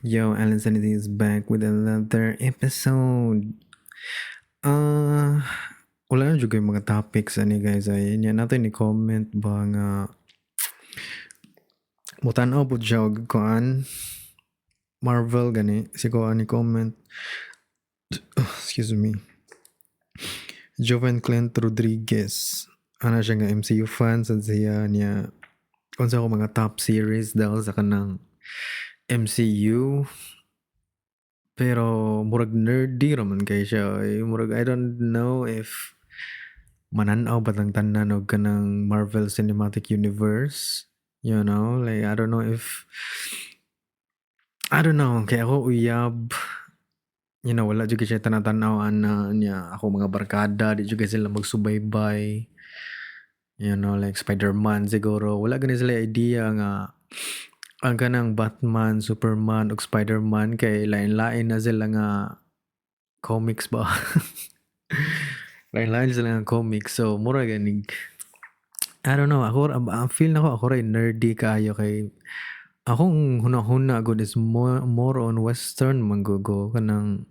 Yo, Alan Sanity is back with another episode. Wala na jud yung mga topics ani, guys, ay nya natin ni comment ba nga mutan-aw pud siya og kuan, Marvel gani si kuan ni comment, excuse me, Joven Clint Rodriguez ana siya nga MCU fan sad siya niya, unsa ako mga top series daw sa kanang MCU, pero murag nerdy ra man kay siya eh. Murag I don't know if manan-aw ba tang tanan og kanang Marvel Cinematic Universe. Like, I don't know if, I don't know, kay ako uyab, wala jud siya tanaw ana niya. Ako mga barkada, di jud sila magsubaybay, like Spider-Man siguro wala gani sila idea nga ang kanang Batman, Superman ug Spider-Man kay lain-lain na sila nga comics ba. Lain-lain sila nga comics. So mura ganig, I don't know, ako ang feel nako, ako ray nerdy kaayo kay akong hunahuna gud is more on western man gud ko. Kanang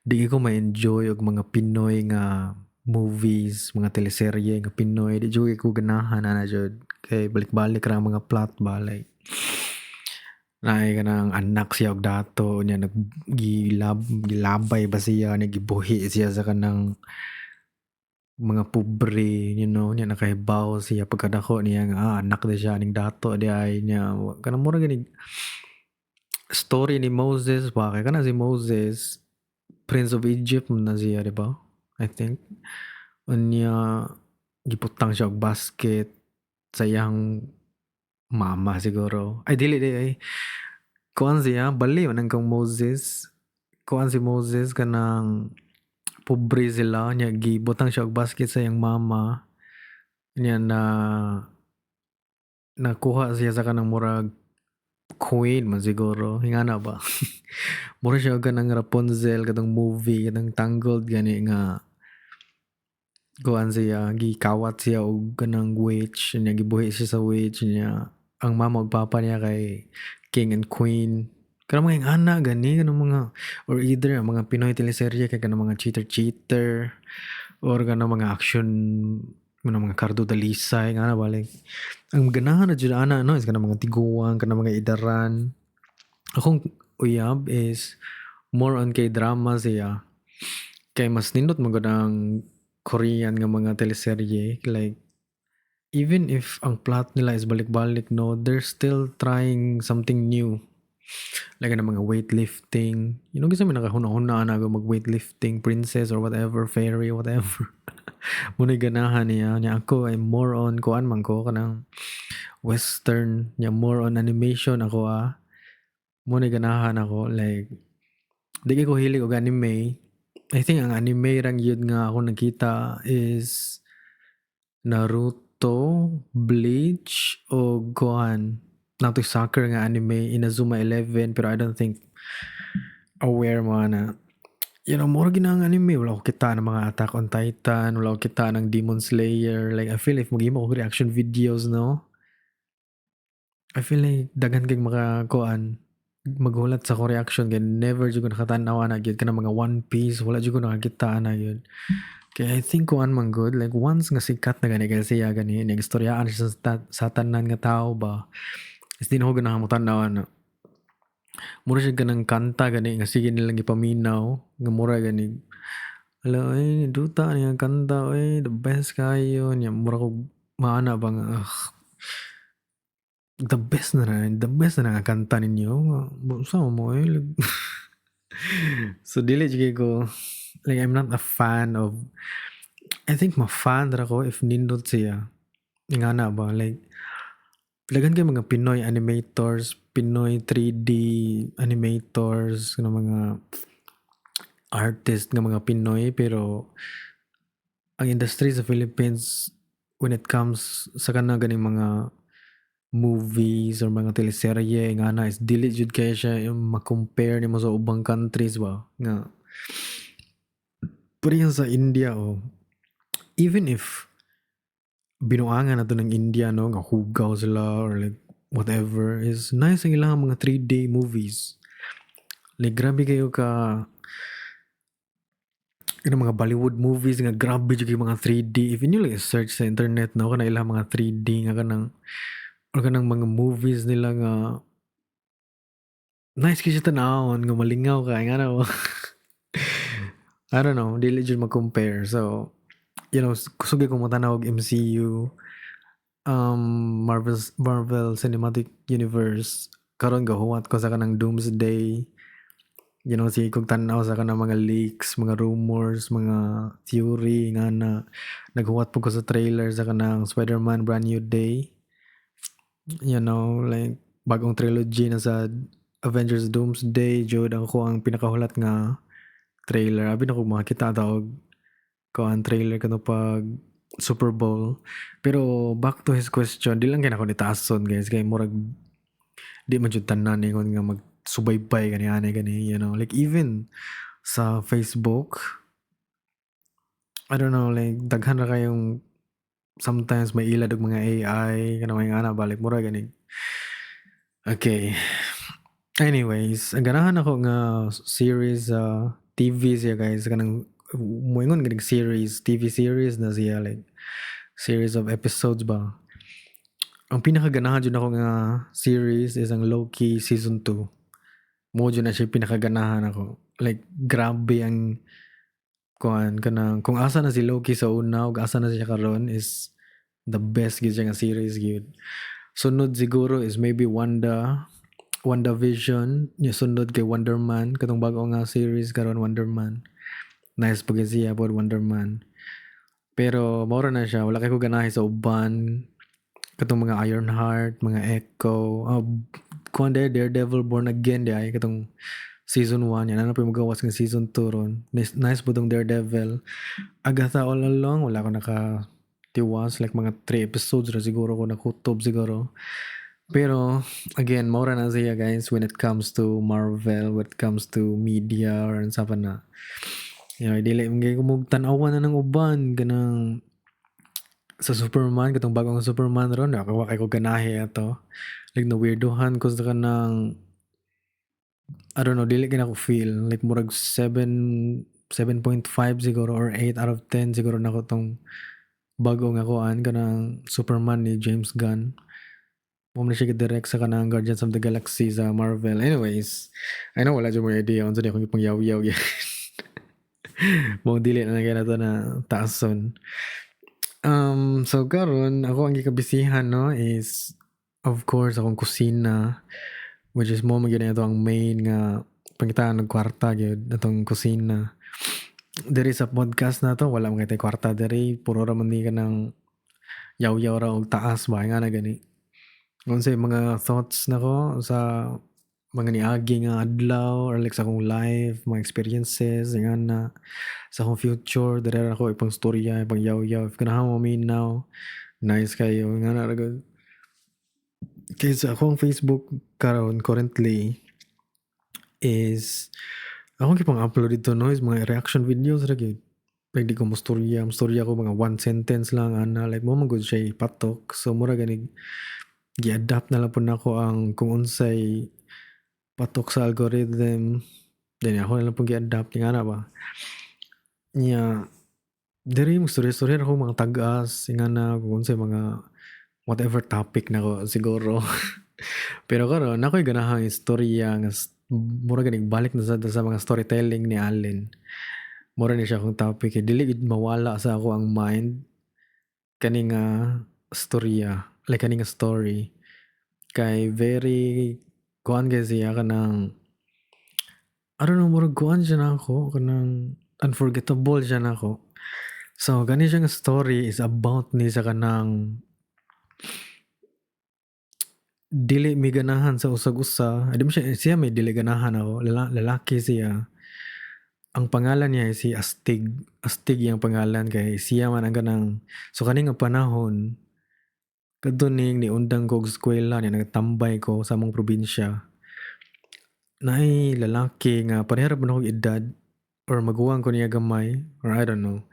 di ko ma-enjoy og mga Pinoy nga movies, mga teleserye nga Pinoy, di jud ko ganahan ana jud kay balik-balik ra ang mga plot ba, like naay kanang anak siya og dato niya, nag gilabay ba siya niya, gibuhi siya sa kanang mga pobre, niya nakahibaw siya pagkadako niya nga anak di siya ning dato di ay niya. Kanang mura gani story ni Moses ba, kay kana si Moses, Prince of Egypt man na siya, di ba? I think unya gibutang siya og basket sa iyang mama siguro. Ay, dili di ay. Kuan siya, bali man ang kang Moses. Kuan si Moses, kanang pobre sila niya, gibutang siya og basket sa iyang mama niya na nakuha siya sa kanang murag queen man siguro, ingana ba. Mura siya og kanang Rapunzel katong movie, katong Tangled gani nga kuan siya, gikawat siya og kanang witch niya, gibuhi siya sa witch niya. Ang mama ug papa niya kay king and queen. Kanang mga ingana gani, kanang mga, or either ang mga Pinoy teleserye kay kanang mga cheater cheater or kanang mga action, mga Cardo Dalisay nga na ba. Like, ang ganahan na jud ana, no, is kanang mga tiguang, kanang mga idaran. Akong uyab is more on kay drama siya. Kay mas nindot man gud ang Korean nga mga teleserye. Like, even if ang plot nila is balik-balik, no, they're still trying something new. Like kanang mga weightlifting. Gusto mo nakahuna-huna na mag weightlifting princess or whatever, fairy, whatever. Muna ganahan niya. Niya ako ay more on kuan man ko, kanang western niya, more on animation ako ah. Muna ganahan ako, like di ko hilig og anime. I think ang anime rang yun nga ako nakita is Naruto, Bleach, o kuan. Nato soccer nga anime, Inazuma 11, pero I don't think aware mo na. More gina ang anime. Wala ko kita ng mga Attack on Titan, wala ko kita ng Demon Slayer. Like, I feel if maghimo ko reaction videos, no? I feel like daghan kay makakuan maghulat sa ko reaction kay never jud ko nakatan-aw ana gyud, kanang mga One Piece, wala jud ko nakakita ana gyud. Kay I think kuan man gud, like once nga sikat na gani kay siya gani, nag-istoryaan siya sa tanan nga tao ba. Is di na ko ganahan mo tan-aw ana. Mura siya kanang kanta gani nga sige nilang gipaminaw nga mura gani. Ala ay duta ni ang kanta oy, the best kayo niya, mura ko maana ba nga ugh, the best na na, the best na nga kanta ninyo. Unsa mo eh. So dili jud ko, like, I'm not a fan of, I think ma-fan ra ko if nindot siya. Ingana ba, like daghan kay mga Pinoy animators, Pinoy 3D animators, kanang mga artist nga mga Pinoy, pero ang industry sa Philippines when it comes sa kana ganing mga movies or mga teleserye nga na is dili jud kay siya yung ma-compare nimo sa ubang countries ba nga. Pero sa India, oh, even if binuangan na to ng India, no, nga hugaw sila or like whatever, is nice ang ilang mga 3D movies. Like grabe kayo ka kanang mga Bollywood movies nga grabe jud kay mga 3D. If inyo like search sa internet, no, kana ilang mga 3D nga kanang or kanang mga movies nila nga nice kay siya tan-awon nga malingaw ka nga ano. I don't know, dili jud ma-compare. So, kusog ko mo-tanaw og MCU, Marvel Cinematic Universe. Karon gahuwat ko sa kanang Doomsday. Sige kog tan-aw sa kanang mga leaks, mga rumors, mga theory nga na naghuwat po ko sa trailer sa kanang Spider-Man Brand New Day. Like bagong trilogy na sa Avengers Doomsday jud ang ako ang pinakahulat nga trailer. Abi na ko makita ta og kuan trailer kato pag Super Bowl. Pero back to his question, di lang kay nako nitaason, guys, kay murag di man jud tanan ingon nga magsubaybay gani ani gani. Like even sa Facebook, I don't know, like daghan ra kayong sometimes may ilad og mga AI kanang mga ana ba, like mura gani. Okay. Anyways, ang ganahan ako nga series sa TV siya, guys, kanang moingon ganing series, TV series na siya, like series of episodes ba. Ang pinakaganahan jud nako nga series is ang Loki season 2. Mo jud na siya pinakaganahan ako. Like grabe ang kuan kanang kung asa na si Loki sa una ug asa na siya karon is the best gyud siya nga series gyud. Sunod siguro is maybe WandaVision, nya sunod kay Wonder Man, katong bag-o nga series karon, Wonder Man. Nice pud siya pod, Wonder Man. Pero mao ra na siya, wala kay ko ganahi sa uban. Katong mga Ironheart, mga Echo, kuan diay, Daredevil Born Again diay katong season 1 yan ano pa yung magawas nga season 2 ron. Nice, nice po tong Daredevil. Agatha All Along, wala ko naka tiwas, like mga 3 episodes ra siguro ko nakutob siguro. Pero again, mao ra na siya, guys, when it comes to Marvel, when it comes to media or unsa pa na. Dili man gyud ko mog tan-awan na ng uban kanang sa Superman, katong bagong Superman ron, ako wa kay ko ganahi ato. Like na weirdohan ko sa kanang, I don't know, dili gyud nako feel. Like murag 7 7.5 siguro or 8 out of 10 siguro nako tong bago nga kuan kanang Superman ni James Gunn. Mo na siya direct sa kanang Guardians of the Galaxy sa Marvel. Anyways, I know wala jud mo idea unsa di akong ipangyaw-yaw gyud. Mo dili na lang nato na taason. So karon ako ang gikabisihan, no, is of course akong kusina, which is mo man gyud ato ang main nga pangitaan og kwarta gyud, atong kusina. Diri sa podcast na to wala man kay kwarta diri, puro ra man ni kanang yaw-yaw ra og taas ba nga na gani. Unsay mga thoughts nako sa mga niagi nga adlaw or like sa akong life, mga experiences, nga na sa akong future, diri ra ako ipang storya, ipang yaw-yaw. If ganahan mo maminaw, nice kayo nga na ra gud. Kay sa akong Facebook karon currently is akong gipang upload dito, no, is mga reaction videos ra gyud. Like di ko mostorya, mostorya ko mga one sentence lang ana, like mo man gud siya ipatok. So mura ganig gi-adapt na lang pud nako ang kung unsay patok sa algorithm. Then ako na lang pud gi-adapt nga na ba. Nya diri mo storya-storya ako mga tag-as nga na kung unsay mga whatever topic nako siguro. Pero karon ako'y ganahang istorya nga mura ganig balik na sad sa mga storytelling ni Allen. Mura ni siya akong topic kay dili gid mawala sa ako ang mind kani nga storya, like kani nga story. Kay very kuan kay siya kanang, I don't know, murag kuan siya nako, kanang unforgettable siya nako. So gani siya nga story is about ni sa kanang dili mi ganahan sa usag usa. Di mo siya siya may dili ganahan ako, lalaki siya. Ang pangalan niya ay si Astig. Astig iyang pangalan kay siya man ang kanang, so kani nga panahon kadto ning niundang ko og eskwela niya, nagtambay ko sa among probinsya. Naay lalaki nga pareha ra man akong edad or maguwang ko niya gamay or I don't know.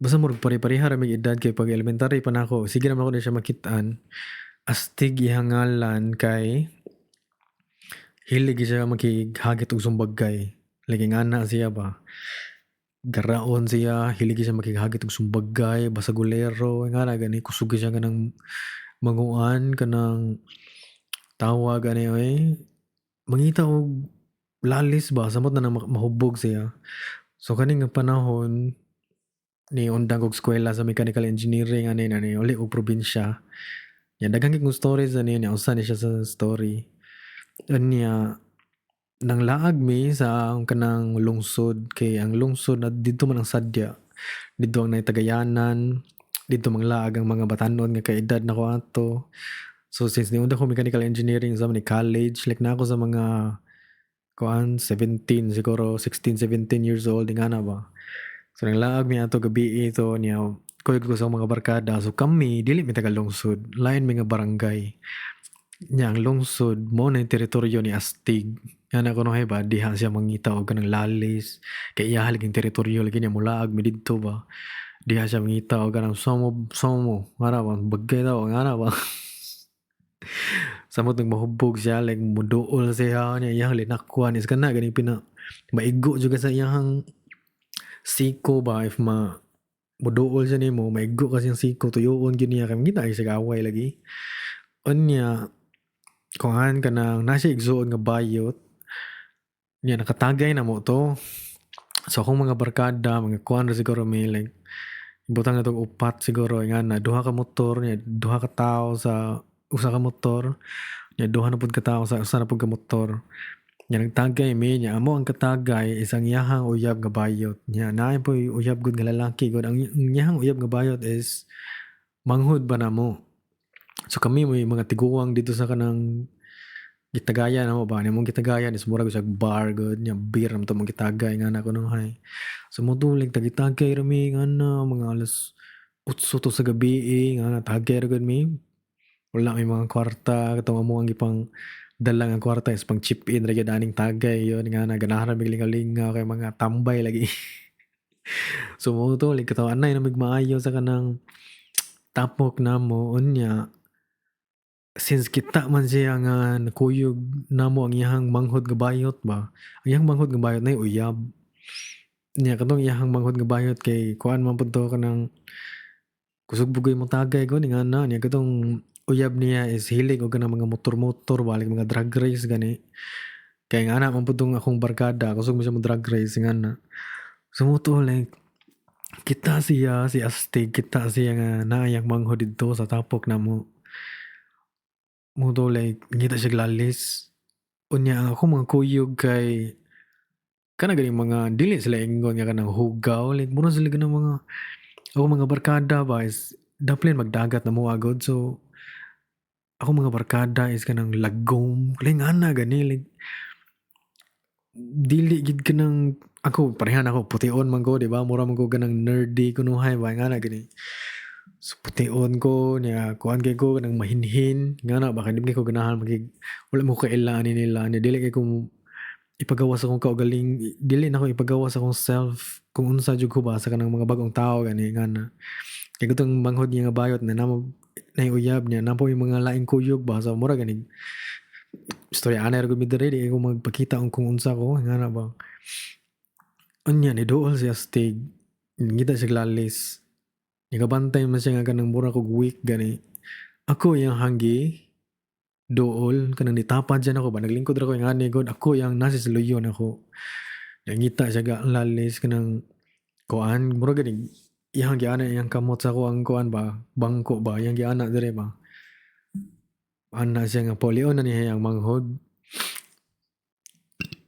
Basta murag pare-pareha ra mig edad kay pag elementary pa nako, sige naman ako na siya makit-an. Astig iyang ngalan kay Hilig siya makighagit og sumbagay. Like ingana siya ba. Garaon siya, hilig siya makighagit og sumbagay, basagulero, ingana gani, kusog siya kanang manguan, kanang tawa gani oy. Mangita og lalis ba, samot na nang mahubog siya. So kani nga panahon ni undang og eskwela sa mechanical engineering ani na ni uli og probinsya. Nya daghan kay kong stories ani nya usa ni siya sa story. Unya nang laag mi sa kanang lungsod kay ang lungsod na didto man ang sadya. Didto ang naay tagayanan, didto manglaag ang mga batan-on nga kaedad nako ato. So since niundang ko mechanical engineering sa ni college, like naa ko sa mga kuan 17 siguro, 16, 17 years old, ingana ba. So nanglaag mi ato gabi ito niya kuyog ko sa mga barkada. So kami dili mi taga lungsod, lain mi nga barangay. Nya ang lungsod mo na teritoryo ni Astig. Nga na kuno ba diha siya mangita og kanang lalis kay iya laging teritoryo lagi niya, mulaag mi didto ba. Diha siya mangita og kanang somo somo ngana ba, bagay daw ngana ba. Samot nag mahubog siya, like muduol siya niya, iyang linakwan is kana gani pina maigo jud ka sa iyang siko ba. If ma muduol siya nimo, maigo ka siyang siko, tuyoon gyud niya kay mangita siya away lagi. Unya kuan kanang naa siya igsuon nga bayot niya, nakatagay na mo to. So akong mga barkada, mga kuan ra siguro mi, like butang na tong upat siguro ingana, duha ka motor niya, duha ka tawo sa usa ka motor niya, duha na pud ka tawo sa usa na pud ka motor niya. Nagtagay mi niya, amo ang katagay is ang iyahang uyab nga bayot niya. Naay poy uyab gud nga lalaki gud. Ang iyahang uyab nga bayot is manghod ba namo. So kami may mga tiguang dito sa kanang gitagayan namo ba, nimong gitagayan is murag siya bar gud nya, beer naman to mong gitagay nga na kuno hay. So mo tulig tagitagay ra mi nga na mga alas 8 to sa gabi nga na, tagay ra gud mi. Wala may mga kwarta katong amo ang gipang dala nga kwarta is pang chip in ra gyud aning tagay yon nga na, ganahan ra mig lingaw-lingaw kay mga tambay lagi. So mo to like kataw anay na mig maayo sa kanang tapok namo. Unya since kita man siya nga nakuyog namo ang iyahang manghod nga bayot ba, ang iyahang manghod nga bayot nay uyab niya. Katong iyahang manghod nga bayot kay kuan man pud to, kanang kusog bugoy mo tagay ko ni nga na niya. Katong uyab niya is hilig og kanang mga motor-motor ba, like mga drag race gani, kay nga ana man pud tong akong barkada, kusog mo siya mo drag race nga na. So mo to like kita siya, si Astig, kita siya nga naayang manghod didto sa tapok namo. Mo to like ngita siya lalis. Unya ang ako mga kuyog kay kana ganing mga dili sila ingon nga kanang hugaw, like mura sila ganang mga ako mga barkada ba is daplin magdagat na mo agod. So ako mga barkada is kanang lagom, like ngana gani, like dili gid kanang ako parehan ako, pution man ko, di ba? Mura man ko kanang nerdy kunuhay ba ngana gani. So pution ko niya, kuan kay ko kanang mahinhin nga na baka di ko ganahan magig, wala mo kaila ani nila niya, dili kay ko ipagawas akong kaugaling, dili na ako ipagawas akong self kung unsa jud ko ba sa kanang mga bagong tao gani nga na. Kay katong manghod niya nga bayot na namo nay uyab niya, napo yung mga laing kuyog ba, so mura gani istorya ana ra gud mi diri, di ko magpakita kung unsa ko nga na ba. Unya ni duol siya Stig, ngita siya lalis. Nikabantay man siya nga kanang mura kog weak gani. Ako yang hanggi duol, kanang nitapad siya nako ba, naglingkod ra ko yung ani god, ako yang nasa sa luyon ako. Nangita siya ga lalis, kanang kuan mura gani iyang giana iyang kamot sa ako ang kuan ba, bangko ba iyang giana dire ba. Ana siya nga paulion na niya ang manghod.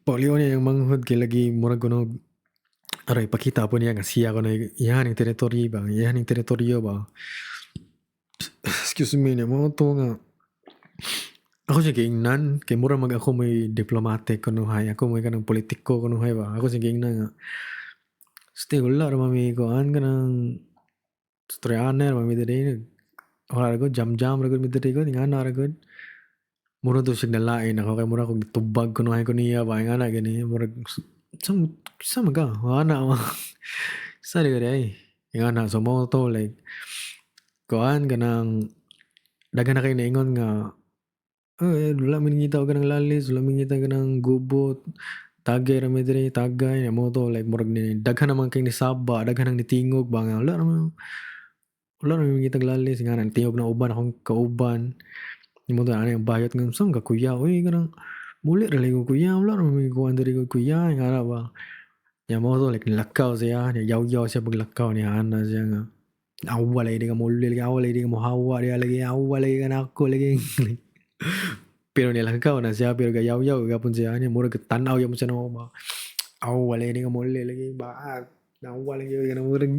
Paulion niya ang manghod kay lagi murag kuno aray pakita po niya nga siya kuno iyahan ning teritoryo ba, iyahan ning teritoryo ba. Excuse me, niya mo to nga ako siya giingnan kay mura mag ako may diplomatic kunuhay, ako may kanang politiko kunuhay ba. Ako siya giingnan nga, "Ste, wala ra mami kuan, kanang storyahan ra mami diri, wala ra gud, jam jam ra gud mi diri gud," ingana ra gud. Mura to siya nalain ako kay mura kog tubag kunuhay ko niya ba ingana gani, murag sa sa man ka ana ma sa di ay ingana. So mo to like kuan kanang daghan na kay naingon nga Eh, wala mi nangita og kanang lalis, wala mi nangita kanang gubot. Tagay ra mi diri, tagay. Mao to like murag ni daghan naman kay nisaba, daghan nang nitingog ba nga wala ra mi mangitag lalis nga tingog na uban akong kauban. Mao to ani ang bayot nga unsa man ka, kuya, oy, kanang muli ra lagi ko, kuya, wala ra mi kuan diri kuya, nga ba. Nya mao to like nilakaw siya, yaw-yaw siya paglakaw niya, ana siya nga awa lagi di ka muli lagi, awa lagi di ka mohawa diha lagi, awa lagi ka nako lagi. Pero nilakaw na siya, pero gayaw-yaw gapon siya niya, murag tan-aw gyapon siya nako ba. Awa lagi di ka muli lagi ba. Awa lagi ka murag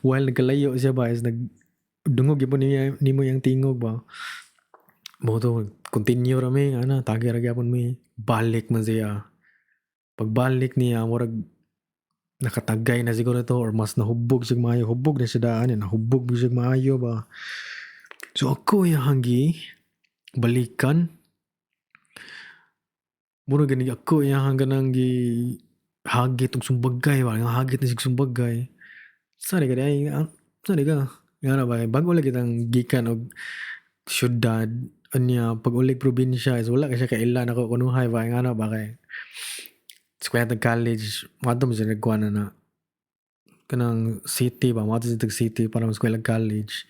while nagkalayo siya ba is nag dungog gyapon niya nimo yang tingog ba. Mao to continue ra mi ana, tagay ra gyapon mi, balik man siya. Pagbalik niya, murag nakatagay na siguro to or mas nahubog siya maayo, hubog na siya daan, nahubog siya maayo ba. So ako iyang gi balikan. Murag gani ako iyang kanang gi hagit og sumbagay ba, nga hagit na siya sumbagay. Sari ka di ay, sari ka. Nga ba, bago lagi kitang gikan og syudad, unya pag ulig probinsya is wala ka siya kaila nako kunuhay ba, nga ba kay eskwela tag college, moadto man siya nagkuan na na kanang city ba, moadto siya tag city para mo college.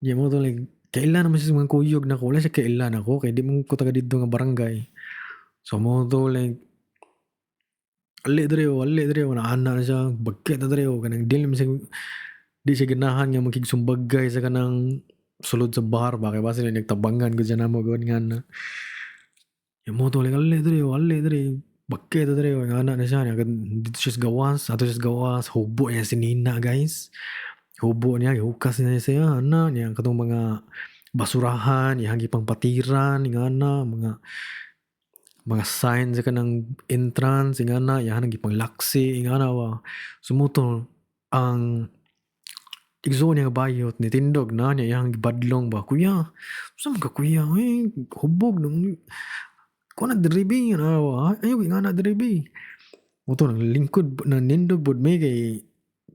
Di mo to like kaila naman siya sa mga kuyog nako, wala siya kaila nako kay di mo ko taga didto nga barangay. So mo to like ali diri o, ali diri o, naana na siya, bagkit na diri o, kanang dili man siya, di siya ganahan nga makigsumbagay sa kanang sulod sa bar ba, kay basin nagtabangan ko siya namo gud nga na. Ya mo to like ali diri o, ali diri, bagkit na diri o, nga na siya, dito siya sa gawas, ato siya sa gawas, hubo niya si Nina, guys. Hubo niya, gihukas niya siya, ana, niya katong mga basurahan, iyang gipangpatiran, nga na, mga sign sa kanang entrance, nga na, iyang gipanglaksi, nga na ba. So mo to, ang igsoon niya nga bayot, ni tindog na niya, iyang gibadlong ba, "Kuya, unsa man ka, kuya, eh, hubog nung, kuha na diri bi, ana ba, ayaw nga na diri bi." Mo to, lingkod, nanindog pud mi kay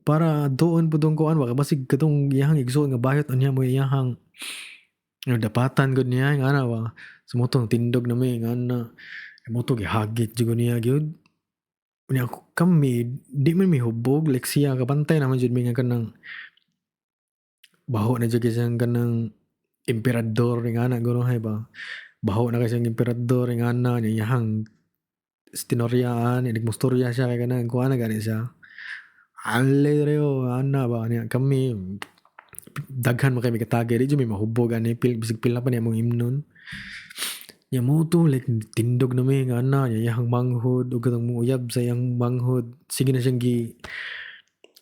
para doon pud tong kuan ba, kay basig katong iyang igsoon nga bayot unya mo iyahang dapatan gud niya, nga na ba. So mo to tindog na mi nga na, mo to gihagit jud niya gyud. Unya ako kami di man mi hubog like siya, kabantay naman jud mi nga kanang baho na jud kay siyang kanang emperador nga ana guro ba. Baho na kay siyang emperador nga ana niya, iyahang stinoryaan, nagmustorya siya kay kanang kuan na gani siya. Ale diri ana ba niya, kami daghan man kay mi katagay, di jud mi mahubog ani pil bisag pila pa niya among imnon. Nya mo to like tindog na mi nga ana niya, iyahang manghod ug katong mouyab sa iyang manghod, sige na siyang gi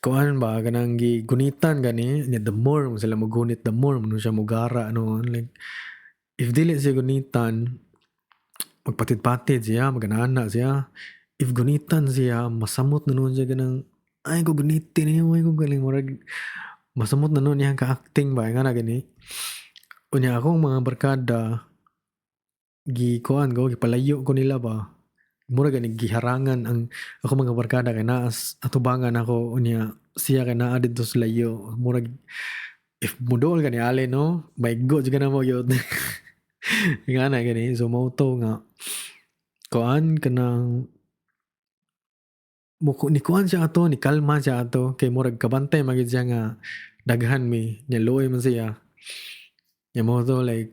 kuan ba, kanang gi gunitan gani niya. The more mo sila mogunit, the more mo siya mogara no. Like if dili siya gunitan, magpatid-patid siya, maganana siya. If gunitan siya, masamot na nuon siya, kanang ay ko gunitin niyo, ay ko galing, murag masamot na nuon iyang ka-acting ba nga na gani. Unya akong mga barkada, gi kuan ko, gipalayo ko nila ba, mura gani giharangan ang ako mga barkada kay naa atubangan ako, unya siya kay naa didto sa layo, murag if muduol ka ni ali no, maigo jud ka na mo gyud nga na gani. So mao to nga kuan kanang mo ni kuan siya ato, ni kalma siya ato kay murag kabantay man gyud siya nga daghan mi nya, luoy man siya. Nya mo to like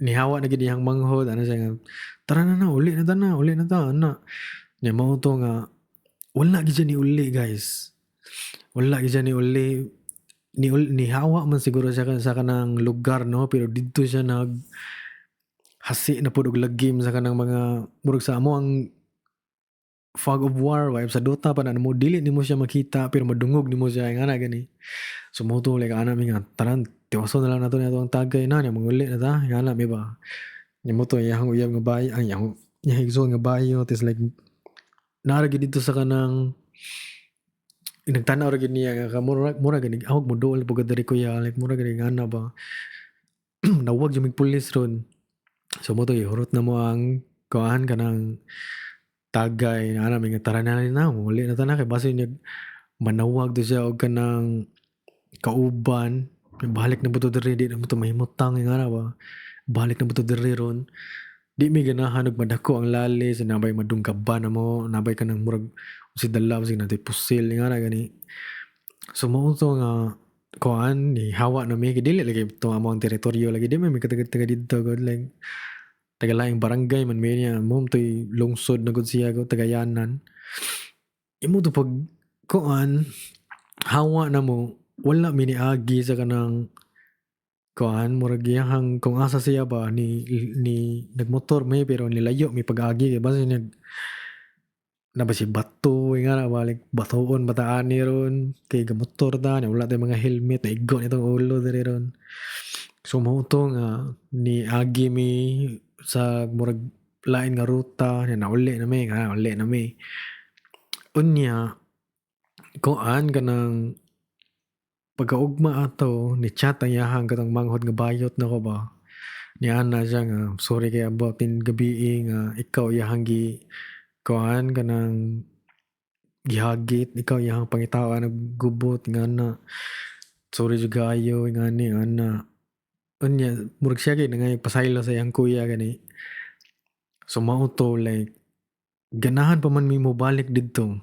nihawa na gid iyang manghod, ano siya nga, "Tara na na, uli na ta na, uli na ta," ana. Nya mao to nga wala gid siya ni uli, guys, wala gid siya ni uli. Ni nihawa man siguro siya sa kanang lugar no, pero didto siya nag hasi na pud og lagim sa kanang mga murag sa amo ang fog of war vibe sa Dota pa na mo, dili nimo siya makita pero madungog nimo siya nga na gani. So mo to like ana mi nga tanan, tiwason na lang nato niya ang tagay na niya, manguli na ta nga na mi ba. Nya mo to iyang uyab nga bayo, ang iyang iyang igsoon nga bayo is like naa ra gyud didto sa kanang nagtan-aw ra gyud niya nga mura mura gani ako moduol pud diri, kuya, like mura gani nga ana ba, nawag jud mig pulis ron. So mo to gihurot na mo ang kuan kanang tagay na ana mi nga tara na na, muli na ta na kay basin niya manawag to siya og kanang kauban, balik na po to diri, di na mo to mahimutang nga na ba. Balik na ba to diri ron? Di mi ganahan og madako ang lalis, nabay madunggaban na mo, nabay kanang murag si dala sige natay pusil nga na gani. So mao to nga kuan ni hawa na mi kay dili lagi to amo ang teritoryo lagi, di man mi kataga didto gud, like taga laing barangay man mi niya mo toy lungsod na gud siya gud, tagayanan. Imo to pag kuan hawa na mo, wala mi niagi sa kanang kuan, murag iyahang kung asa siya ba ni ni nagmotor mi pero nilayo mi pag-agi kay basta nag na ba si bato nga na ba, like batoon bataan ni ron kay gamotor ta niya, wala tay mga helmet, naigo nitong ulo diri ron. So mao to nga ni agi mi sa murag lain nga ruta niya, nauli na mi nga uli na mi. Unya kuan kanang pagkaugma ato ni chat ang iyahang katong manghod nga bayot nako ba. Niana siya nga sorry kay about tin gabii nga ikaw iyahang gi kuan kanang gihagit, ikaw iyahang pangitaan og gubot nga na sorry jud kaayo nga ni ana. Unya murag siya kay nangay pasaylo sa iyang kuya gani. So mao to, like ganahan pa man mi mobalik didto.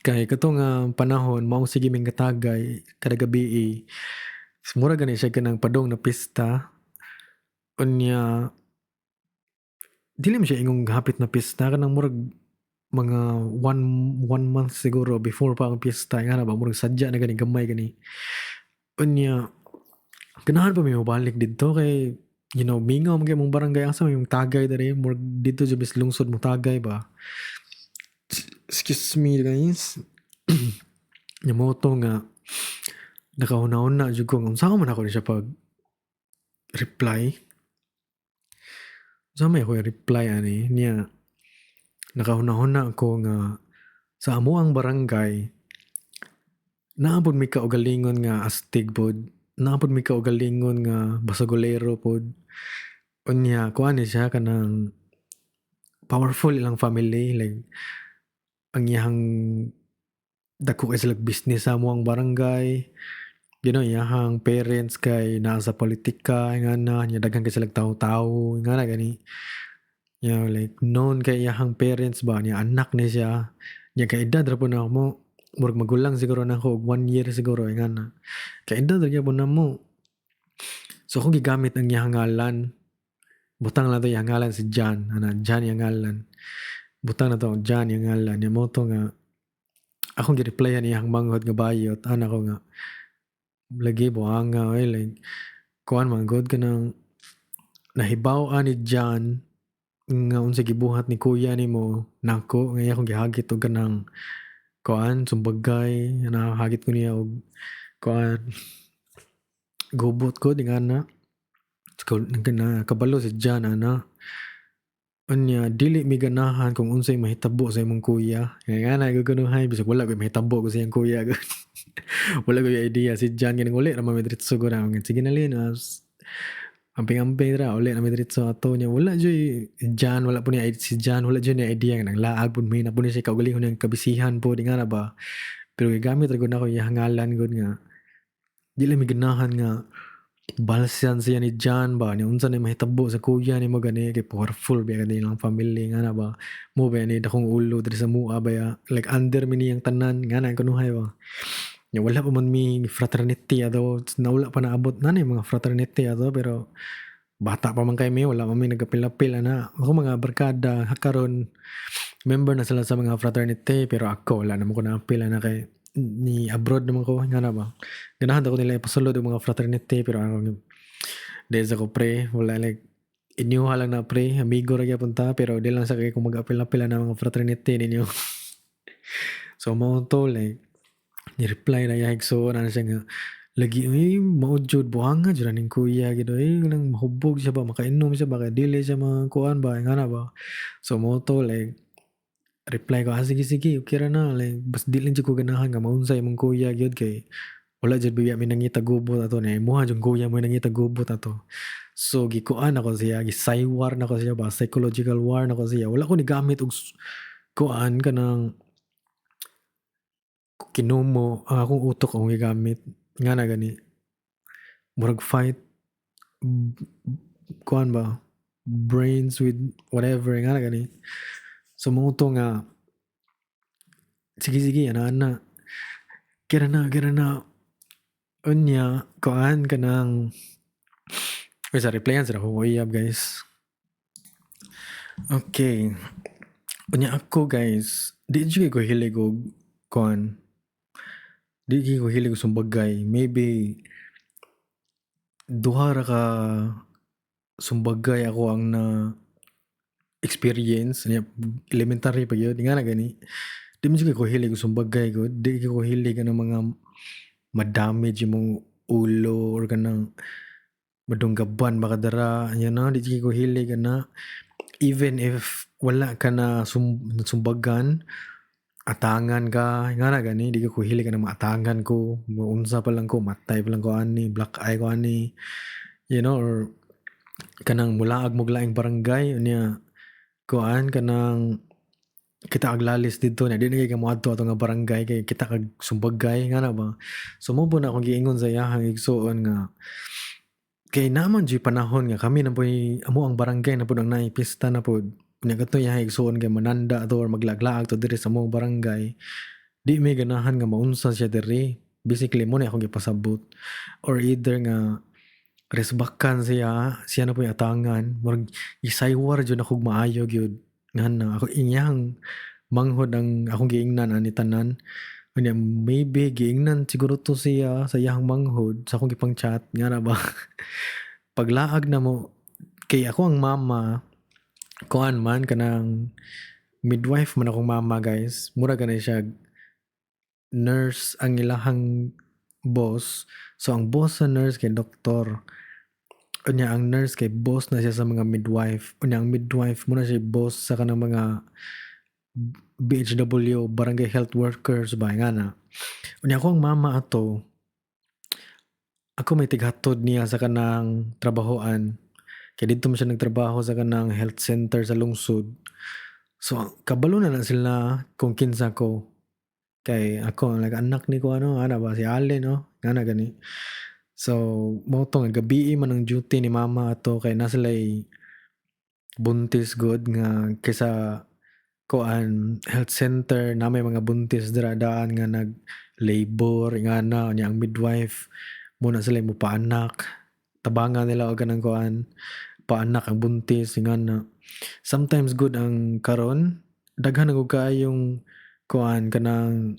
Kay kato nga panahon mao sige ming katagay kada gabii. Mura gani siya kanang padong na pista. Unya dili man siya ingong hapit na pista, kanang murag mga one month siguro before pa ang pista nga na ba, murag sadya na gani gamay gani. Unya ganahan pa mi mobalik didto kay mingaw man kay mong barangay, asa may mong tagay diri, murag didto jud bis lungsod mo tagay ba. Excuse me, guys. Nya mao to nga nakahuna-huna jud ko nga unsa man ako ni siya pag reply. Unsa may ako reply ani niya, nakahuna-huna ko nga sa amoang barangay naa pud mi kaugalingon nga astig pod, naa pud mi kaugalingon nga basagolero pod. Unya kuan ni siya kanang powerful ilang family, like ang iyahang dako kay sila business sa amoang barangay. Iyahang parents kay naa sa politika nga na nya daghan kay sila tawo-tawo nga na gani. Like known kay iyahang parents ba niya, anak ni siya. Nya kay edad ra pud na mo, murag magulang siguro nako og 1 year siguro nga na. Kay edad ra gyapon namo. So akong gigamit ang iyahang ngalan. Butang lang to iyang ngalan si John, ana John iyang ngalan. Butang na to John iyang ngalan. Nya mao to nga akong gi-replyan iyang manghod nga bayot ana ko nga lagi buanga oy, like kuan man gud kanang nahibaw-an ni John nga unsa gibuhat ni kuya nimo nako nga iya akong gihagit og kanang kuan sumbagay, nahagit ko niya og kuan gubot ko ingana. Na kabalo si John ana. Unya dili mi ganahan kung unsay mahitabo sa imong kuya. Nga nga na kunuhay bisag wala koy mahitabo ko sa iyang kuya. Wala koy idea si John kanang uli ra man mi diretso ko na. Sige na lin, amping-amping ra uli na mi diretso ato niya. Wala jud John, wala po niya si John, wala jud niya idea nga nanglaag pud mi na po niya siya kaugalingon niyang kabisihan po nga na ba. Pero gigamit ra gud nako iyang ngalan gud nga dili mi ganahan nga balsan siya ni John ba ni unsa ni mahitabo sa kuya nimo gani kay powerful ba kani ilang family nga na ba, mo ba ni dakong ulo diri sa mua ba ya, like under mi niyang tanan nga na kunuhay ba. Nya wala pa man mi fraternity ato, nawala pa naabot na ni mga fraternity ato, pero bata pa man kay mi, wala pa mi nagapil-apil ana. Ako mga barkada karon member na sila sa mga fraternity, pero ako wala naman ko naapil ana kay ni abroad naman ko nga na ba. Ganahan ako nila ipasulod og mga fraternity, pero ako di sa ko pre, wala, like inyuha lang na pre, amigo ra gyapon ta, pero di lang sa kay kung mag-apil-apil na mga fraternity ninyo. So mao to, like ni reply na iya igsuon ana siya nga lagi ay mao jud buhanga jud aning kuya gid ay nang mahubog siya ba, makainom siya ba, kay dili siya makuan ba nga na ba. So mao to, like reply ko, "Ah, sige sige, okay ra na, like bas di lang jud ko ganahan nga maunsa imong kuya gyud kay wala jud biya mi nangita gubot ato na imuha jud kuya mo nangita gubot ato." So gikuan nako siya, gi-psywar nako siya ba, psychological war nako siya. Wala ko ni gamit og kuan kanang kinumo, ang akong utok akong gigamit nga na gani, murag fight kuan ba, brains with whatever nga na gani. So mao to nga sige sige, ana ana. Kira na, kira na. Unya, kuan kanang. Wait, sa replyan sa akong uyab, guys. Okay. Unya ako, guys, di jud ko hilig og kuan. Di ko hilig og sumbagay. Maybe duha ra ka sumbagay ako ang na experience niya, elementary pa gyud nga na gani. Di man jud ko hilig og sumbagay gud. Di ko hilig kanang mga ma-damage imong ulo or kanang madunggaban ba ka dara. Di jud ko hilig ana. Even if wala ka na sumbagan, atangan ka nga na gani, di ko hilig kanang maatangan ko, unsa pa lang ko, matay pa lang ko ani, black eye ko ani, or kanang mulaag mo laing barangay, unya kuan kanang kita kag lalis didto na di na kay ka moadto ato nga barangay kay kita kag sumbagay nga na ba. So mao po na akong giingon sa iyahang igsuon nga kay naman jud panahon nga kami na po'y amo ang barangay na pud ang naay pista na pud. Unya kadto iyahang igsuon kay mananda to or maglaglaag to diri sa among barangay. Di mi ganahan nga maunsa siya diri. Basically mo na akong gipasabot. Or either nga resbakan siya, siya na po'y atangan, murag gisaywar jud ako maayo gyud. Nga na ako inyang manghod ang akong giingnan ani tanan. Unya maybe giingnan siguro to siya sa iyang manghod sa akong gipang chat nga na ba. Paglaag na mo kay ako ang mama, kuan man kanang midwife man akong mama, guys. Mura gani siya nurse ang ilahang boss. So ang boss sa nurse kay doktor. Unya ang nurse kay boss na siya sa mga midwife. Unya ang midwife mo na siya boss sa kanang mga BHW, barangay health workers ba nga na. Unya ako ang mama ato, ako may tighatod niya sa kanang trabahoan. Kay didto man siya nagtrabaho sa kanang health center sa lungsod. So kabalo na na sila kung kinsa ko. Kay ako like anak ni ko ano, ana ba si Allen, no? Nga na gani. So mao to nga gabii man ang duty ni mama ato kay naa sila'y buntis gud nga kaysa kuan health center na may mga buntis dira daan nga nag labor nga na. Unya ang midwife muna sila mo paanak, tabangan nila og kanang kuan, paanak ang buntis nga na. Sometimes good ang karon daghan na gud kaayong kuan kanang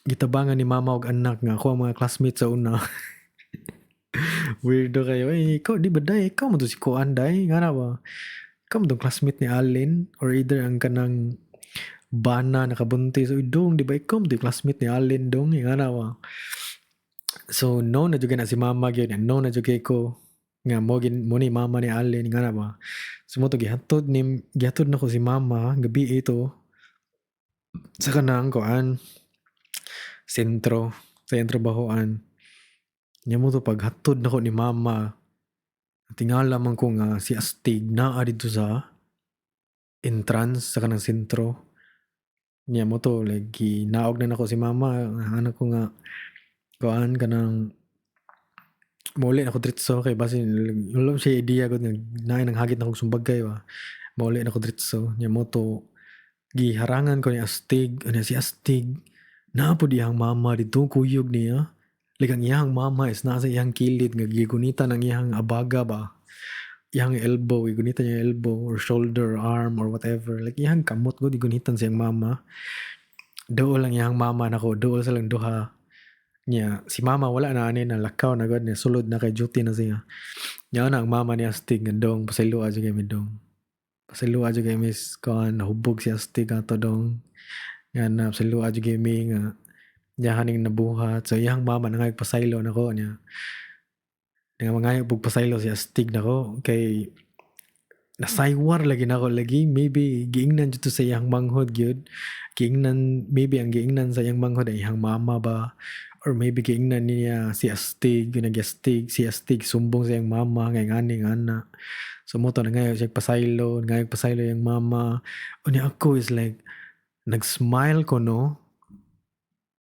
gitabangan ni mama og anak nga ako ang mga classmates sa una. Weirdo kayo eh. Ikaw di ba day, ikaw mo to si kuan day nga na ba, ikaw mo tong classmate ni Allen, or either ang kanang bana nakabuntis, "Uy dong, di ba ikaw mo to classmate ni Allen dong?" nga na ba. So no na jud na si mama gyud, no na jud kay ko nga mo gin mo ni mama ni Allen nga na ba. So mo to gihatod nako si mama gabi ito sa kanang kuan, sentro sa iyang trabahoan. Nya mo to paghatod nako ni mama, tingala man ko nga si Astig naa didto sa entrance sa kanang sentro. Nya mo to like ginaog na nako si mama, anak ko nga kuan kanang mauli na ko diretso kay basin wala siya idea gud nga naay nang hagit na kog sumbagay ba. Mauli na ko diretso. Nya mo to giharangan ko ni Astig. Ano si Astig naa pod iyang mama didto, kuyog niya. Like ang iyang mama is nasa iyang kilid nga gigunitan ang iyang abaga ba, iyang elbow, gigunitan niya elbow or shoulder or arm or whatever, like iyang kamot gud gigunitan sa iyang mama. Duol ang iyang mama nako, duol sa lang duha niya. Si mama wala na ani, na lakaw na gud niya, sulod na kay duty na siya. Nya na ang mama ni Astig nga, "Dong, pasayloa jud kay mi dong, pasayloa jud kay miss kuan, nahubog si Astig ato dong," nga na, "pasayloa jud kay mi nga niya ning nabuhat." So iyang mama nangayog pasaylo nako niya nga mangayo pug pasaylo si Astig nako kay nasaywar lagi nako lagi. Maybe giingnan jud to sa iyang manghod gyud, giingnan, maybe ang giingnan sa iyang manghod ay iyang mama ba, or maybe giingnan niya si Astig, nag-Astig si Astig sumbong sa iyang mama nga ngani nga ana. So mo to nangayo siya pasaylo, nangayo pasaylo iyang mama. Unya ako is like nag-smile ko, no,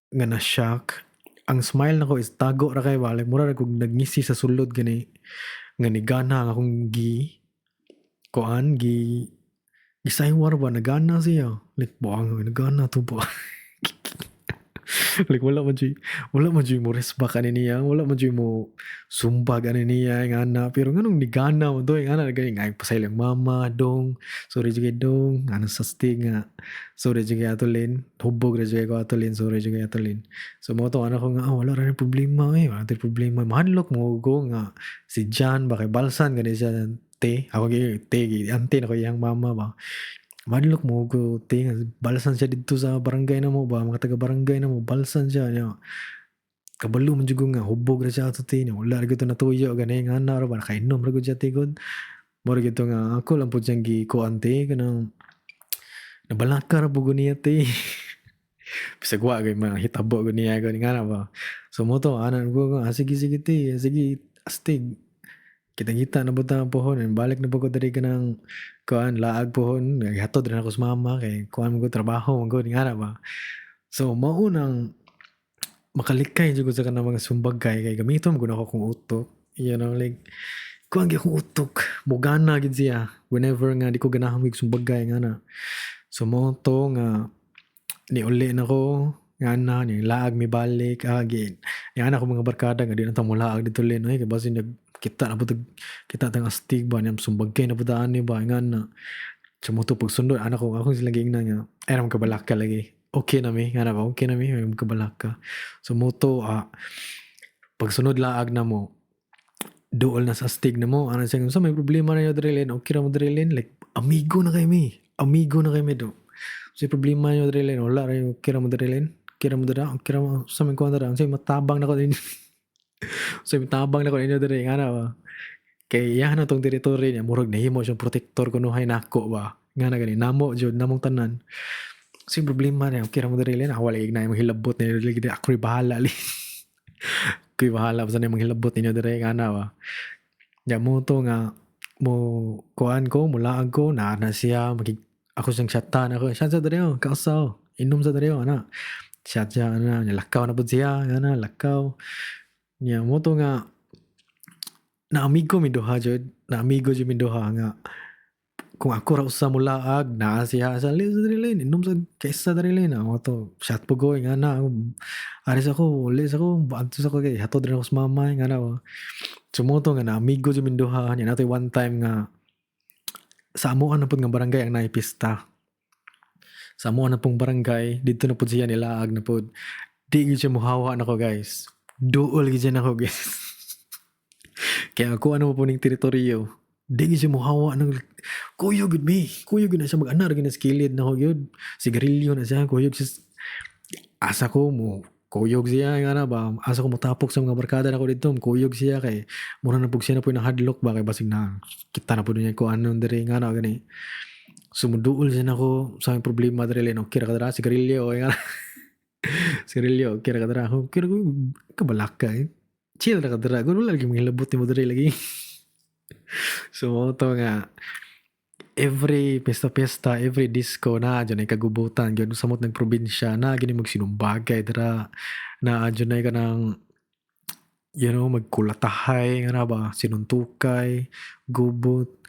nga na-shock. Ang smile nako is tago ra kay ba, like mura ra kog nagngisi sa sulod gani. Nga nigana ang akong gi kuan gi gisaywar ba, nagana siya. Like, buang nagana to ba. Like, wala man jud mo resbak ani niya, wala man jud mo sumbag ani niya nga ana, pero nganong nigana mo to nga ana gani nga pasaylo mama dong, sorry jud kay dong ano sa stig nga sorry jud kay atulin, hubog ra jud ko atulin, sorry jud kay atulin. So mo to ana ko nga, oh, wala ra ni problema eh, wala ra problema. Mahadlok mo ko nga si John ba kay balsan gani siya te, ako gi te gi ante na ko iyang mama ba. Madlok mo ko te nga balsan siya didto sa barangay na mo ba, mga taga barangay na mo balsan siya niya. Kabalo man jud ko nga hubog ra siya ato te niya, wala ra gyud to natuyo gani nga ana ra ba, nakainom ra gud siya te gud. Mao ra gyud to nga ako lang pud siyang gikuan te, kanang nabalaka ra pud ko niya te. Bisag wa gyud mahitabo gud niya gud nga ana ba. So mo to ana ko nga, ah, sige sige te, sige astig. Kita-kita na pud ta pohon, balik na pud ko diri kanang kuan laag pohon, gihatod ra nako sa mama kay kuan man gud, trabaho man gud nga ana ba. So mao nang makalikay jud ko sa kanang mga sumbagay kay gamiton man gud nako akong utok. Like kuan gyud akong utok, mugana gyud siya whenever nga di ko ganahan og sumbagay nga ana. So mao to nga niuli na ko nga ana ni laag mi balik agi ni ana ko mga barkada nga di na ta molaag didto lin oy kay basin nag kita na pud kita tang astig ba niya sumbagay na pud ani ba nga ana. So mo to pagsunod ana ko ako sila giingnan nga ay ra kabalaka lagi. Okay na mi nga na ba, okay na mi ay kabalaka. So mo to pagsunod laag na mo duol na sa astig na mo ana siya sa may problema na niyo diri lin, okay ra mo diri lin, like amigo na kay mi, amigo na kay mi do. So problema niyo diri lin, wala ra, okay ra mo diri lin, okay ra mo dira, okay ra mo sa may kuan dira, sa matabang na ko ninyo. So matabang na ko ninyo diri nga na ba. Kay iyahan na tong teritoryo niya, murag nahimo siyang protector kunuhay nako ba. Nga na gani namo jud namong tanan. So yung problema niya, okay ra mo diri lin, ako wala na manghilabot niyo diri, ako bahala li. Ako'y bahala basta na manghilabot ninyo diri nga na ba. Ya mo to nga mo kuan ko, mulaag ko na na siya magig ako siyang shatan ako, shot sa diri oh, kausaw, inom sa diri oh, ana. Shot siya ana, lakaw na pud siya, ana lakaw. Nya mo to nga na amigo mi duha jud, na amigo jud mi duha nga kung ako ra usa mulaag naa siya sa lin sa diri lin, inom sa kaysa diri lin, ako to shot po ko nga na ari sa ko, uli sa ko, adto sa ko kay hatod ra ako sa mama nga na ba. So mo to nga na amigo jud mi duha nya natoy one time nga sa amoan na pud nga barangay ang naay pista. Sa amoan na pong barangay didto na pud siya nilaag na pud. Di gyud siya mohawa nako guys. Duol gyud siya nako guys. Kaya ako ano mo po ning teritoryo. Di gyud siya mohawa nang kuyog gyud mi. Kuyog gyud na siya mag-anar gyud na sa kilid nako gyud. Sigarilyo na siya kuyog siya. Asa ko mo kuyog siya nga na ba, asa ko motapok sa mga barkada nako didto, kuyog siya kay mura na pug siya na puy nahadlok ba kay basig na kita na pud niya ko ano diri nga na gani. So muduol siya nako sa aming problema diri lin, okay ra ka dira, sigarilyo nga. Sigarilyo, okay ra ka dira, okay ra ko kabalaka eh. Chill ra ka dira, wala lagi manghilabot nimo diri lagi. So mao to nga every pesta-pesta, every disco na dyan ay kagubutan gyud samot ng probinsya na gini magsinumbagay dira na dyan ay kanang magkulatahay nga na ba, sinuntukay, gubot.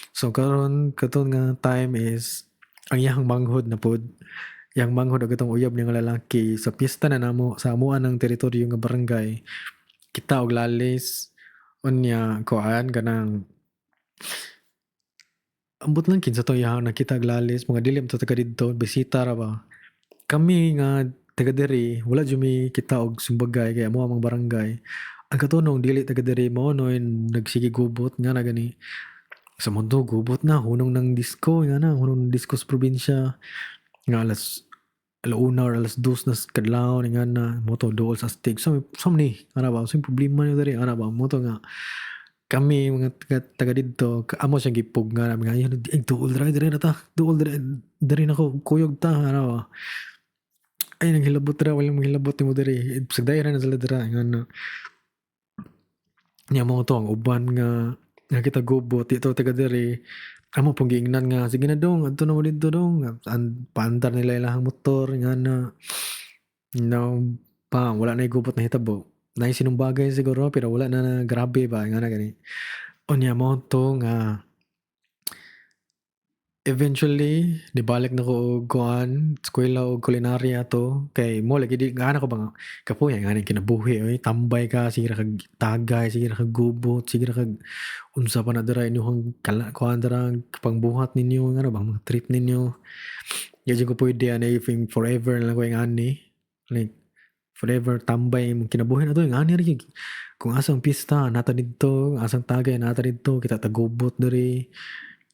So karon katon nga time is ang iyang manghod na pod, iyang manghod og atong uyab niya nga lalaki sa piyesta na namo sa amuan ng teritoryo nga barangay, kita og lalis unya kuan kanang ambot lang kinsa to iyang nakita og lalis, mga dili man to taga didto, bisita ra ba. Kami nga taga diri wala jud mi kita og sumbagay kay amo ang barangay. Ang katunong dili taga diri mao no nagsige gubot nga na gani. Sa mundo gubot na hunong ng disco nga na, hunong ng disco sa probinsya nga alas 1 or alas 2 na kadlawon nga na mo to duol sa astig. So so ni ana ba, so problema niyo diri ana ba, mo to nga kami mga taga didto amo siyang gipug nga namin nga ay duol diri diri na ta, duol diri diri nako kuyog ta ana ba. Ay naghilabot ra, wala manghilabot nimo diri, sagdaya ra na sila dira nga na. Nya mo to ang uban nga nakita gubot dito taga diri amo pong giingnan nga sige na dong, adto na mo didto dong, an paandar nila ilahang motor nga na no pa wala na gubot na hitabo. Naay sinumbagay siguro pero wala na, na grabe ba nga na gani. Unya mao to nga eventually nibalik na ko og kuan, eskwela og culinary ato, kay mo lagi di gana ko ba nga kapoy nga kinabuhi oy, tambay ka, sige ra kag tagay, sige ra kag gubot, sige ra kag unsa pa na dira inyong kala kuan dira pangbuhat ninyo, ngano ba mga trip ninyo. Di jud ko pwede ani if forever na lang ko ingani, like forever tambay imong kinabuhi na to, ingani ra gyud. Kung asa ang pista nata didto, asang tagay nata didto, kita tagubot diri,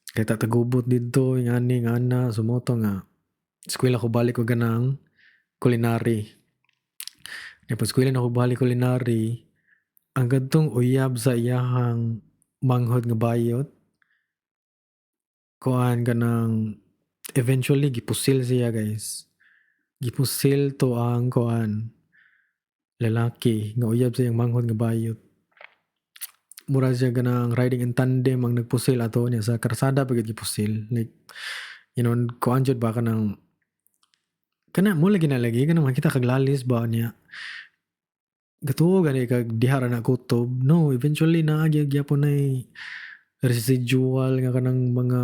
kita tagubot didto, ingani ngana. So mao to nga eskwela ko balik og kanang culinary. Nya pag eskwela nako balik culinary, ang kadtong uyab sa iyahang manghod nga bayot, kuan, kanang eventually gipusil siya, guys. Gipusil to ang kuan, lalaki nga uyab sa iyang manghod nga bayot. Mura siya kanang riding in tandem ang nagpusil ato niya, sa karsada pa gyud gipusil. Like, kuan jud ba, kanang kana mo lagi na lagi kanang makita kag lalis ba niya. Gatuo gani kag diha ra na kutob. No, eventually naa gyud gyapon nay residual nga kanang mga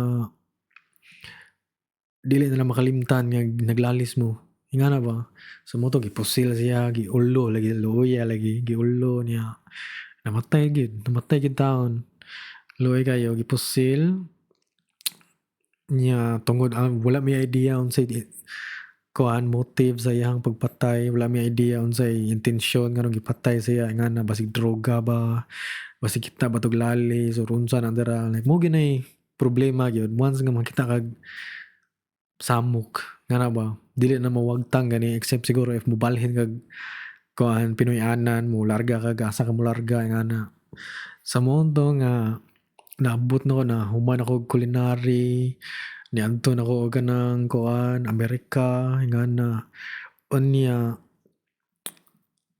dili na lang makalimtan nga naglalis mo. Ingana ba? So mo to gipusil siya, giulo lagi, luoya lagi, giulo niya. Namatay gyud, namatay gyud taon. Luoy kayo gipusil niya tungod wala may idea unsay kuan motive sa iyang pagpatay, wala may idea unsay intensyon nganong gipatay siya, ingana, basig droga ba, basig kita ba tog lalis or unsa na dira. Like mo ginay problema gyud once nga makita kag samok, ngana ba, dili na mawagtang gani, except siguro if mobalhin kag kuan, Pinoy-anan mo, larga kag asa ka mo larga, ngana. Sa mao to nga naabot na ko na human ako og culinary, niadto na ko og kanang kuan, Amerika, ngana. Unya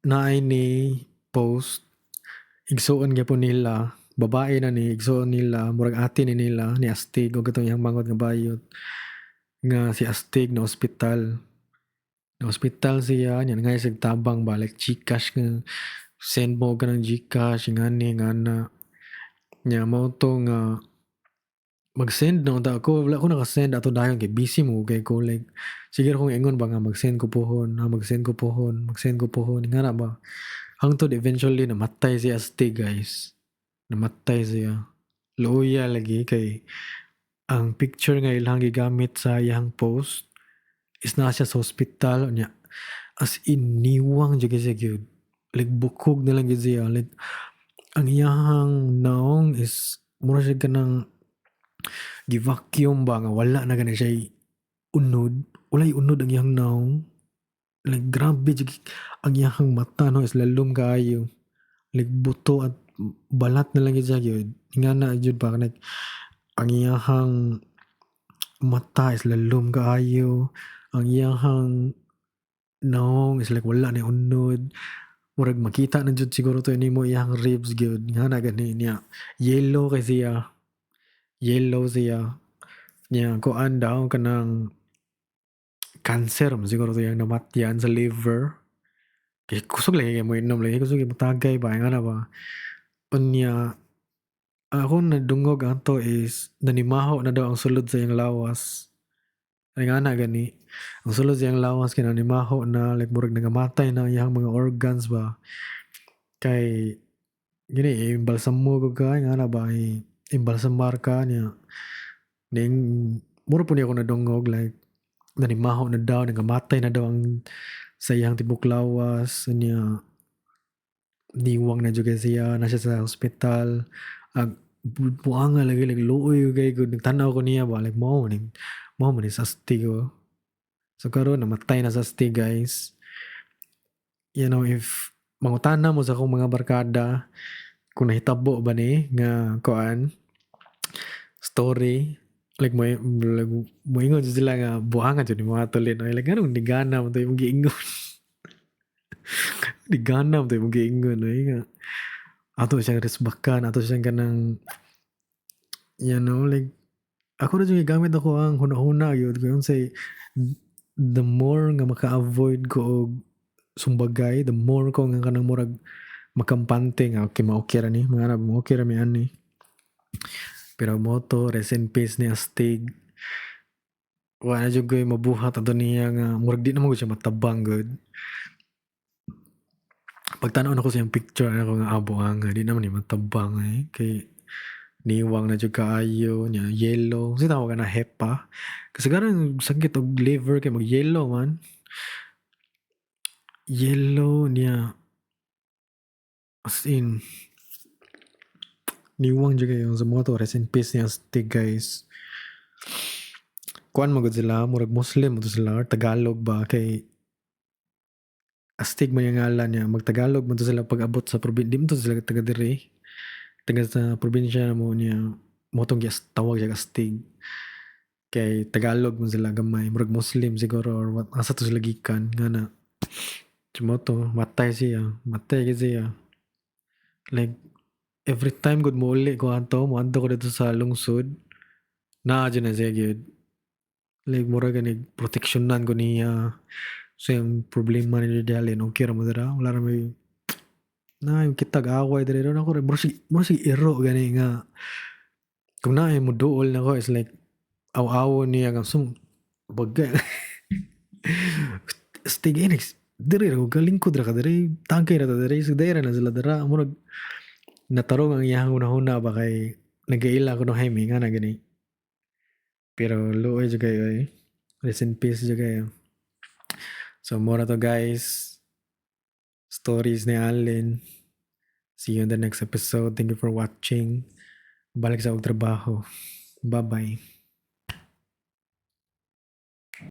naay ni post, igsuon gyapon nila, babae na ni, igsuon nila, murag ate ni nila ni Astig og katong iyang manghod nga bayot, nga si Astig na ospital. Na ospital siya nya nangay siya tabang ba, like GCash nga send mo og kanang GCash, ngani ngana. Nya mao to nga mag-send na unta ako, wala ko naka-send ato dayon kay busy mo kay ko, like sige ra kong ingon ba nga mag-send ko pohon, ha, mag-send ko pohon, mag-send ko pohon, ngana ba. Hangtod eventually namatay si Astig, guys. Namatay siya. Luoya lagi kay ang picture nga ilang gigamit sa iyang post is naa siya sa ospital nya, as in niwang jud siya gyud. Like bukog na lang gyud siya. Like ang iyahang naong is mura siya kanang gi-vacuum ba nga wala na gani siya unod. Walay unod ang iyang naong. Like grabe jud ang iyahang mata, no, is lalom kaayo. Like buto at balat na lang gyud siya gyud. Ingana jud ba, like ang iyahang mata is lalom kaayo. Ang iyahang naong is like wala na unod. Murag makita na jud siguro to nimo iyang ribs gyud. Ngana gani niya. Yellow kay siya. Yellow siya. Niya kuan daw, kanang cancer man siguro to iyang namatyan sa liver. Kay kusog lagi kay mo inom lagi, kusog kay motagay ba, ngana ba. Unya ako nadungog ato is nanimaho na daw ang sulod sa iyang lawas. Ay ngana gani. Ang sulod sa iyang lawas kay nanimaho na, like murag nangamatay na ang iyang mga organs ba. Kay gini imbalsamo ko ka, ngana ba, imbalsamar ka niya. Ning mura po niya ako nadungog, like nanimaho na daw, nangamatay na daw ang sa iyang tibok lawas niya. Niwang na jud siya, na siya sa ospital. Ag buanga lagi, like luoy kay gud nagtan-aw ko niya ba, like mao man ni sa Astig ko. So karon namatay na sa Astig, guys. If mangutana mo sa akong mga barkada kung nahitabo ba ni nga kuan story, like moingon jud sila nga buangan jud nimo ato, Lin. Like nganong nigana mo to imong giingon? Nigana mo to imong giingon oy, nga ato siyang resbakan, ato siyang kanang like ako ra jud gigamit ako ang huna-huna gyud kung unsay the more nga maka-avoid ko og sumbagay, the more ko nga kanang murag makampante nga okay, ma-okay ra ni mga mo, okay ra mi ani. Pero mao to, rest in peace ni Astig. Wala na jud ko'y mabuhat ato niya nga murag di naman gud siya matabang gud. Pagtan-aw nako sa iyang picture ako nga abo nga di naman ni matabang eh kay niwang na jud kaayo nya, yellow si tawag na hepa kasi kasagaran sakit og liver kay mag yellow man, yellow niya, as in niwang jud kayo. Sa mao to, rest in peace ni Astig, guys. Kuan man gud sila, murag Muslim to sila or Tagalog ba, kay Astig man yung ngalan niya. Magtagalog man to sila pag abot sa probinsya. Di man to sila taga diri, taga sa probinsya mo niya. Mao tong tawag siya Astig kay Tagalog man sila gamay. Murag Muslim siguro or what, asa to sila gikan nga na. Mao to, matay siya, matay gyud siya. Like every time gud mouli ko ato, moadto ko didto sa lungsod, naa jud na siya gyud. Like mura gani proteksyonan ko niya. So yung problema ni Dalin, okay ra mo dira, wala ra may na yung kitag away diri na ako. Mura siya iro gani nga kung naay mo duol nako is like aw-awon niya nga sum bagay. Astig eh, diri ra ko galingkod ra ka diri, tagay ra ta diri, so diri na sila dira. Murag natarong ang iyang hunahuna ba kay nagaila ko no Jaime nga na gani. Pero luoy jud kayo eh. Rest in peace jud kayo. So mao ra to, guys. Stories ni Allen. See you in the next episode. Thank you for watching. Balik sa og trabaho. Bye-bye.